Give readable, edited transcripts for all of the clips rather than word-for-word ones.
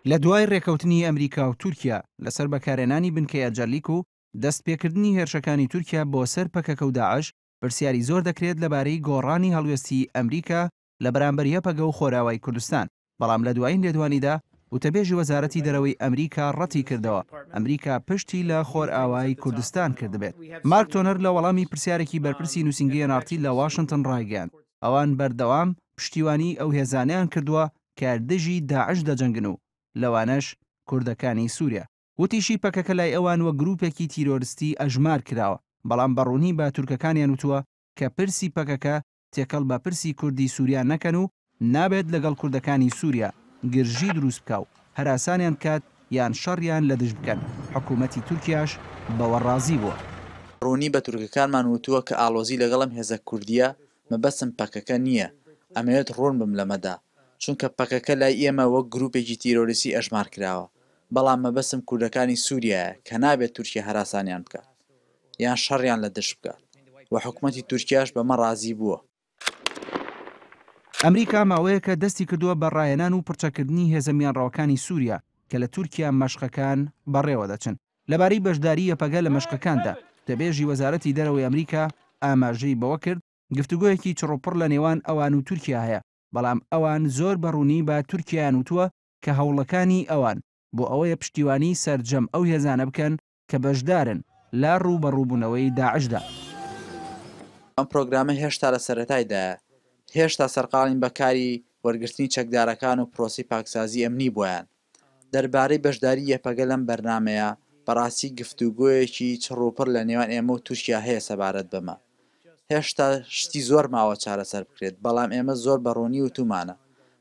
لە دوای رێکەوتنی ئەمریکا و تورکیا لەسەر بەکارهێنانی بنکەی ئەجەرلیک و دەستپێکردنی هێرشەکانی تورکیا بۆ سەر پەکەکە و داعش، پرسیاری زۆر دەکرێت لەبارەی گۆڕانی هەڵوێستی ئەمریکا لە بەرامبەر یەپەگە و خۆراوای کوردستان، بەڵام لە دوایین لێدوانیدا وتەبێژی وەزارەتی دەرەوەی ئەمریکا ڕەتیکردەوە ئەمریکا پشتی لە خۆرئاوای کوردستان کردبێت. مارک تۆنەر لە وەڵامی پرسیارێکی بەرپرسی نووسینگەی ئێن ئاڕ تی لە واشنتن ڕایگەیاند، ئەوان بەردەوام پشتیوانیی ئەو هێزانەیان کردووە کە دژی داعش دەجەنگن و لەوانەش کوردەکانی سووریا. وتیشی پەکەکە لای ئەوان وەک گرووپێکی تیرۆرستی ئەژمار کراوە، بەڵام بە ڕوونی بە تورکەکانیان وتووە کە پرسی پەکەکە تێکەڵ بە پرسی کوردی سووریا نەکەن و نابێت لەگەڵ کوردەکانی سووریا گرژی دروست بکا و هەراسانیان بکات یان شەڕیان لە دژ بکەن، حکوومەتی تورکیاش بەوە ڕازی بووە. ڕوونی بە تورکەکانمان وتووە کە ئاڵۆزی لەگەڵ ئەم هێزە کوردییە، مەبەستم پەکەکە نییە، ئەمەوێت ڕوون بم لەمەدا، چونکە پەکەکە لای ئێمە وەک گرووپێکی تیرۆریستی ئەژمار کراوە، بەڵام مەبەستم کوردەکانی سووریایە کە نابێت تورکیا هەراسانیان بکات یان شەڕیان لە دژ بکات و حکومەتی تورکیاش بەمە ڕازی بووە. ئەمریکا ماوەیەکە دەستی کردووە بە ڕاهێنان و پڕچەککردنی هێزە میانڕەوەکانی سووریا کە لە تورکیا مەشقەکان بەڕێوەدەچن. لەبارەی بەشداری یەپەگە لە مەشقەکاندا، وتەبێژی وەزارەتی دەرەوەی ئەمریکا ئاماژەی بەوە کرد، گفتوگۆیەکی چڕوپڕ لە نێوان ئەوان و تورکیا هەیە، بەڵام ئەوان زۆر بە ڕوونی بە تورکیایان وتووە کە هەوڵەکانی ئەوان بۆ ئەوەیە پشتیوانی سەرجەم ئەو هێزانە بکەن کە بەشدارن لە ڕووبەڕووبوونەوەی داعشدا. ئەم پرۆگرامە هێشتا لە سەرەتایدایە، هێشتا سەرقاڵین بە کاری وەرگرتنی چەکدارەکان و پرۆسەی پاکسازی ئەمنی بۆیان. دەربارەی بەشداری یەپەگە لەم بەرنامەیە، بەڕاستی گفتوگۆیەکی چڕوپڕ لە نێوان ئێمە و تورکیا هەیە سەبارەت بەمە. هێشتا شتی زۆر ماوە چارەسەر بکرێت، بەڵام ئێمە زۆر بە ڕوونی وتوومانە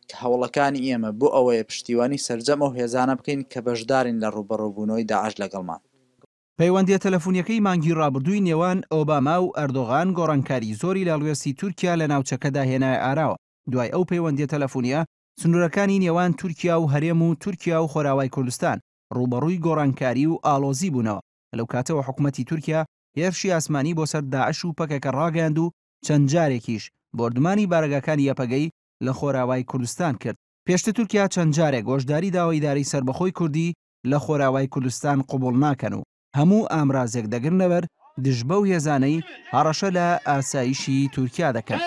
کە هەوڵەکانی ئێمە بۆ ئەوەیە پشتیوانی سەرجەم ئەو هێزانە بکەین کە بەشدارین لە ڕووبەڕووبوونەوەی داعش لەگەڵمان. پەیوەندییە تەلەفونییەکەی مانگی ڕابردووی نێوان ئۆباما و ئەردۆغان گۆڕانکاری زۆری لە هەڵوێستی تورکیا لە ناوچەکەدا هێنایە ئاراوە. دوای ئەو پەیوەندییە تەلەفونییە، سنوورەکانی نێوان تورکیا و هەرێم و تورکیا و خۆراوای کوردستان ڕووبەڕووی گۆڕانکاری و ئاڵۆزی بوونەوە. لەو کاتەوە حکومەتی تورکیا هێرشی ئاسمانی بۆ سەر داعش و پەکەکە ڕاگەیاند و چەند جارێکیش بۆردومانی بارەگاکانی یەپەگەی لە خۆراوای کوردستان کرد. پێشتر تورکیا چەند جارێک هۆشداری داوە ئیدارەی سەربەخۆی کوردی لە خۆراوای کوردستان قبوڵ ناکەن و هەموو ئامرازێک دەگرنەبەر دژ بەو هێزانەی هەڕەشە لە ئاسایشی تورکیا دەکەن.